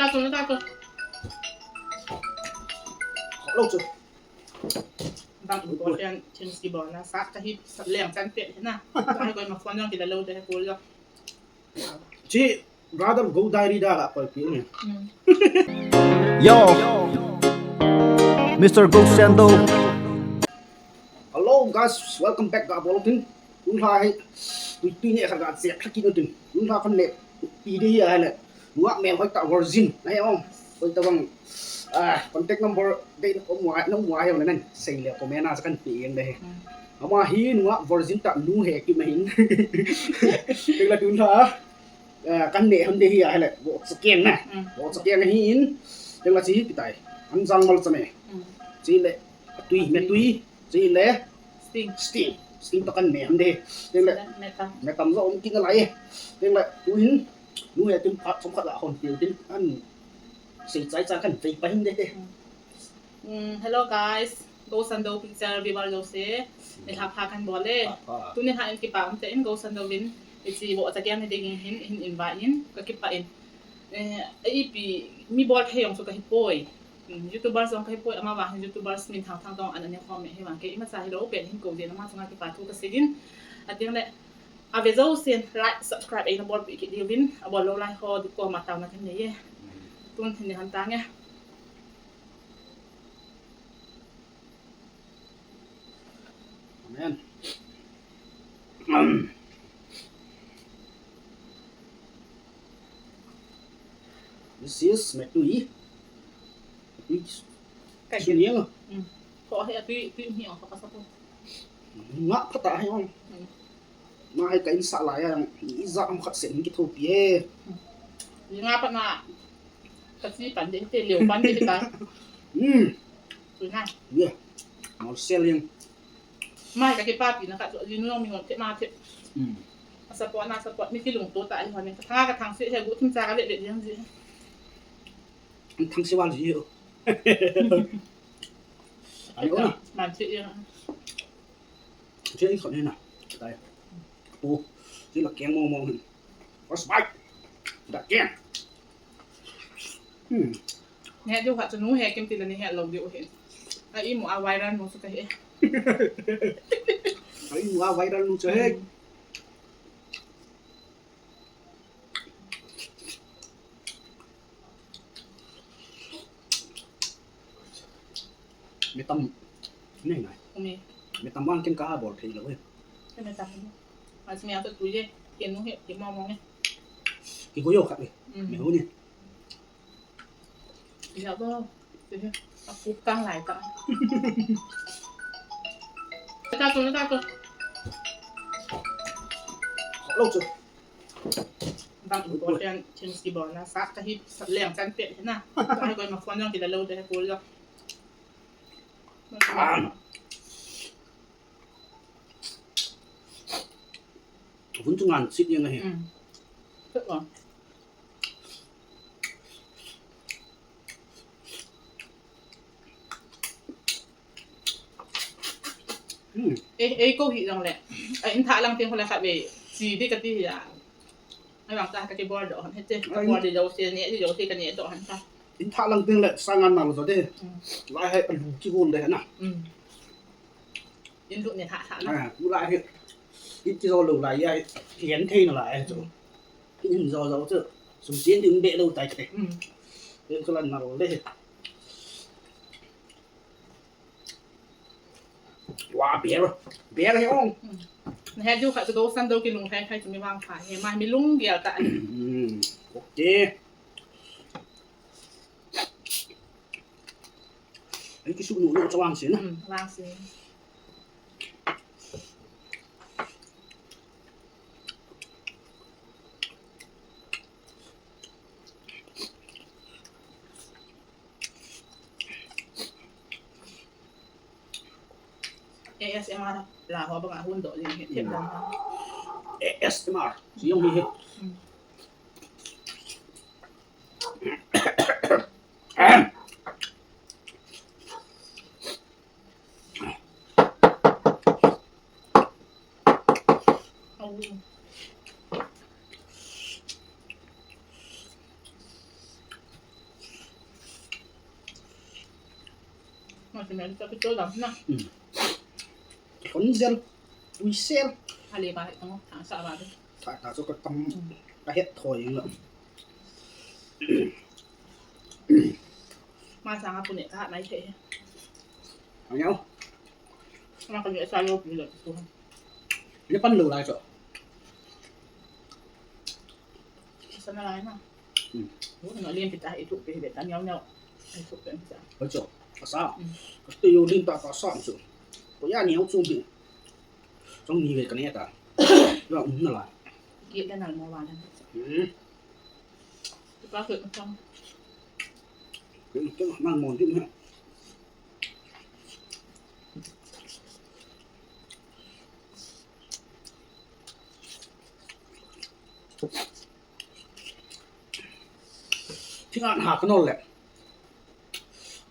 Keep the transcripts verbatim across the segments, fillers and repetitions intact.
Tato, tato. Hello, sir. Bang important things kibol na sa kahi leng chan pet na. Kahi koi ma phone jong kila lou de ko lo. Chi brother Go Diary da la koi pi ni. Hmm. Yo, Mister Go Sando. Hello guys, welcome back ga bol tin. Tun lha hi tui tui ne kha ga chek kha ki no tin. Tun lha kan ne pi de hi a le. Nungah mel hoi ta virgin. Na he ong. Hoi ta bang. Ah, contact number de om wa no wa he ong nan. Sei le comment a sa kan pi eng de he. Hmm. Ama hi nungah virgin ta nu he ki ma hin. Teng la tun lha. Ah, kan ne hon de hi a he le. Bo sa keng na. Hmm. Bo sa keng hi in. Teng la chi hi pi tai. An jang mal cha me. Hmm. Chi le. Tui, me tui. Chi le. Sting. Sting. Sting to kan ne hon de. Teng le. Me tam. Me tam jo om ki na lai. Teng le. Tu hin. Nu he tin phat som khat la hon pi tin. An. Sei chai cha kan vei pa hin de. Hmm. Hmm, hello guys. Go Sando picture viewer jouse. Ni lha pha kan bol e. Lha pha. Tuni lha in kipa um te in Go Sando vin. Isi bo cha kiang ni ding hin, hin invite in. Ka kipa in. Eh, ipi mi bol thei jong chu kahi poi. Hmm, YouTubers jong kahi poi. Ama vang hin YouTubers min thang thang jong an ani khom me hi vang ke. Ima cha hi lo pen hin ko din ama chunga kipa thu ka sei in. Ating le. A ve jousen like, subscribe eina bolpeh kit diuvin, abol lou lai ho, ding koma taona kanei e. Tun hin ni han tange. Amen. This is me tui. Tui. Kai suniang. Hmm. Ko he tui, tui hi ong ka pasa po. Nga pata hi ong. Hmm. Nga hi ka insa lai a, ija ang khat sen kithopi e. Nga pa na, ka chi pan de, te leo pan de ta. Hmm. Tui na. Ye. Mau sel yang. Mai ka kipapi na ka chu, linu jong mi hon the ma the. Hmm. Ka support na support, mi kilungto ta hi hon, ka thang ka thang se he gu thim cha ka le le yang ji. Thang se wal ji. Ani ona. Man se yang. Che i khon na. Tai. O, che la keng mo mo. First bite. Da keng. Hmm. Ne diu kha chu nu he kim ti la ni he lo diu he. A imu a viral nu chu ka he. A imu a viral nu chu he. Hmm. Mi tam nei nai. Mi. Mi tam vang ken ka bol thei lou e. Ken mi tam. Mas mi a tu tu ye. Ken nu he, ken mo mo nge. Ki ko yo khat ni. Mm. Mi hu ni. Ya bo. Te he. A kup kang lai ta. Ta tu, ta tu. Lo chu. Bang important things kibol na sa kahi leng chan pet na. Kahi koi ma phone jong kila lou de ko lo. Hun chu ngan sit jeng ahi. Hmm. Pet lo. Hmm. Ei, ei ko hi jong le. A in tha lang teng ko le khat ve. Chi di ka ti hi a. Ai vang ta ka kibol doh han he che. Ka bol di jouse ne di jouse ka ne doh han ta. In tha lang teng le sa ngan na lo de. Hmm. Lai hai a lu kihol de na. Hmm. In lu ne tha tha na. Ah, u lai he. In ki jo lo lai ya. Hian thei na lai chu. Hmm. In jo jo chu. Sum sien ding be lo tai te. Hmm. In chu lan na lo de. Wa, beer. Beer he ong. Hmm. Na he diu kha chu Go Sando kilung khai khai chu mi vang pha he ma mi lunggel ta. Hmm. Okay. Ai kisu nu nu chu vang si na. Hmm, vang si. A S M R la ho banga hun doh jing he thep dang. A S M R. Si jong hi he. Hmm. Masi men sa pito dam na. Hmm. Kon jel, ui sel. Ali ba, ito mo, tang sa ba de. Tha, tha, so ka tam, hmm, ka het thoi ing la. Ma sa nga pune ka nai the. Ang yao. Ma ka ni sa yo pi la tu. Ni pan lo lai so. Sa na lai na. Hmm. Wo na lien pita i tu pe be ta nyao nyao. I tu pe sa. Oi so. Ka sa. Hmm. Ka tu yo lien ta ka sa so. Ko ya ni yo chung bi. Chung ni ve ka ne ta. Yo um na lai. Ki le na mo wa na. Hmm. Ka ke chung. Ke ke na mo di na. Thinga ha ka nol le.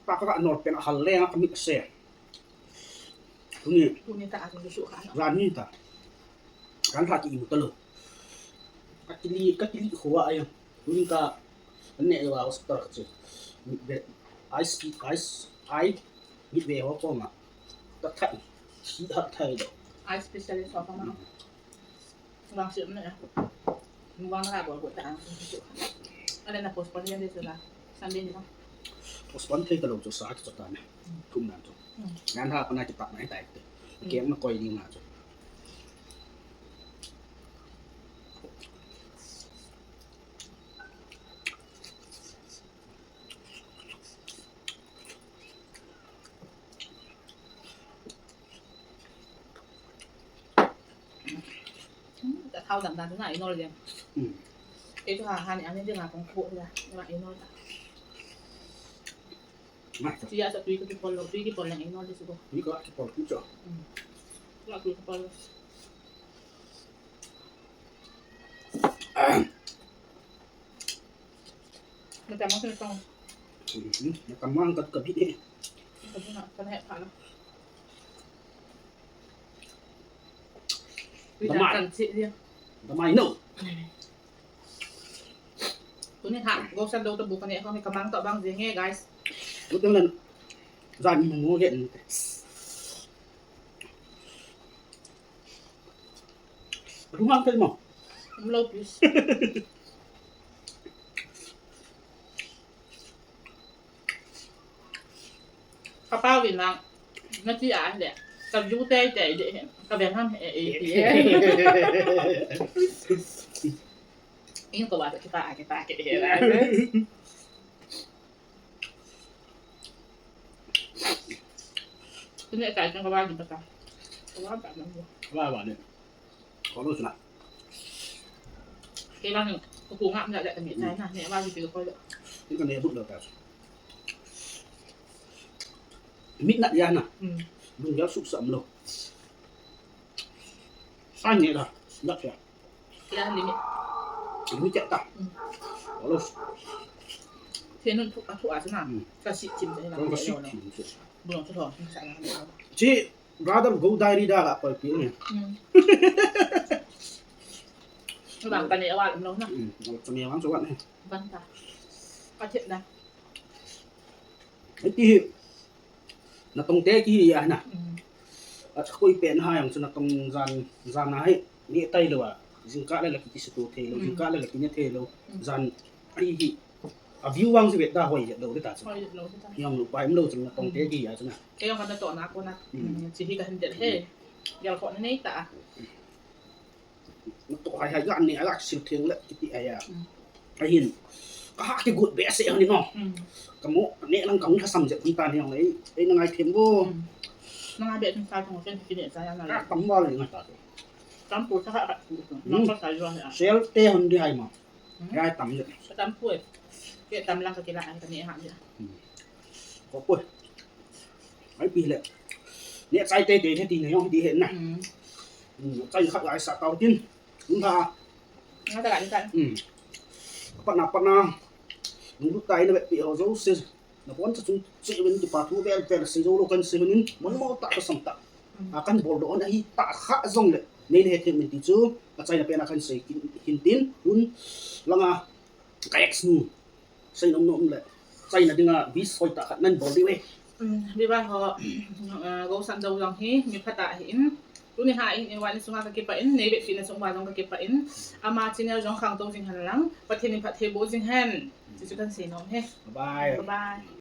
Pa ka nol pen a hal le nga ka mit se. Tuni. Tuni ta a tuni su ka na. Ran ni ta. Ran tha ki imu ta lo. Ka kili, ka kili kho a ya. Tuni ka ne wa hospital ka che. Mit ve, ice, ice, ice, mit ve ho ko ma. Ta thai. Si ha thai do. Ice specialist ho ko ma. Vang sim na. Vang na bol ko ta. Ale na postpone yan de sila. Sunday ni ba? Postpone thei ta lo chu sa ki chu ta ne. Thum nan chu. Hmm. Ngan ha ko na ki pat na tai te. Hmm. Kem na koi ding na chu. Hmm, ta thao dam dam na inol le. Hmm. Ei tu ha ha ni ani de nga kong khu la, nga inol ta. Mai ta. Tia sa tui ka ki pol lo, tui ki pol le inol de su ko. Tui ka ki pol ku cho. Hmm. Nga tui ka pol lo. Mata mo sa tong. Mhm. Mata mo ang kat kabit eh. Kat na, kan he pa na. Damai. Kan si dia. Damai no. Tuni ha, go sa do to bu kan he ko ni kamang to bang jing he, guys. Bukan lan. Jan mo mo ge. Rumang tel mo. Umlo, please. Ka pa win lang. Na ti a le. Ka ju te te de. Ka ben ham e e ti. In ko wa ta ki pa a ki pa ki e la. Kene kai kan ka ba ni ba ta. Ka ba ba na. Ba ba ni. Ko lo sna. Ke lang ko ko ngam la la ni sai na ne ba ni ko lo. Ni ka ne bu lo ta. Mit na ya na. Hmm. Lung ya su sam lo. Sai ne la. Na ya. Kila limit. Limit ya ta. Hmm. Walau. Tenun tu atu aja na. Hmm. Kasih cim je na. Kau kasih cim je. Belum tu dong, sana. Ci brother go diary da la koi pi ni. Hmm. Bang tani awal belum na. Hmm. Awal tani awal coba ni. Bang ta. Kacik dah. Iti. Natong te kihi a na. Mm. A koi pen ha jong chu natong jan, jan a hi, ni tai lo a. Jingkah le la ki kisuto thei lo, mm, jingkah le la kine thei lo. Mm. Jan a hi hi. A view vang chu vet da hoi vet lo de ta chu. Hoi vet lo de ta. Jong lo pai lo chu natong te, mm, kihi a chu na. Kei jong ka natoh na ko na. Mm. Mm, chi hi ka hin del he. Mm. Gel kho na nei ta. Natoh hai hai gan ni ala sil theng le kiti aya. Mm. Ahin. Ka ha kigut be se ni no. Mm. Ka mo ne lang ka hung thasam je kun ta ni ang ei. Ei na ngai them bo. Mm. Na ngai be thum sa thum sen kine sa ya na. Ka tam ba le ngai ta. Tam pu sa ha. Mm. Na ka sa yo ya. Sel te hon di hai ma. Hmm? Gai tam je. Ka tam pu e. Ke tam lang ka kila ai ka ne ha je. Hmm. Ko pu. Ai pi le. Ne chai te te the ti ne jong ti he na. Hmm. Hmm. Chai khat gai sa tau tin. Hmm. Ha. Nga ta ga ni ta. Hmm. Pat na pat na. Nung lu tai na be pi ho jo se. Na pon cha chung che ven ti pa thu vel vel sei jo lo kan sei ven in, mon mo ta ka sam ta. Mm. A kan bol do na hi ta kha jong le. Nei le he them min ti chu, a China pen a kan sei kin, hin tin, hun, langa, ka ex nu. Sei nom nom le. China dinga, bis hoi ta khat nan bol di ve. Viewers ho, Gousan Jou jong hi mi phatah ahin, tuni hin in vah ni sunga kakipah in, neivetpina sung uva jong kakipah in, ama channel jong khangtou jing hen lang, Pathen in phatthei boh jing hen, ti chu kahin seinom e. Bye bye.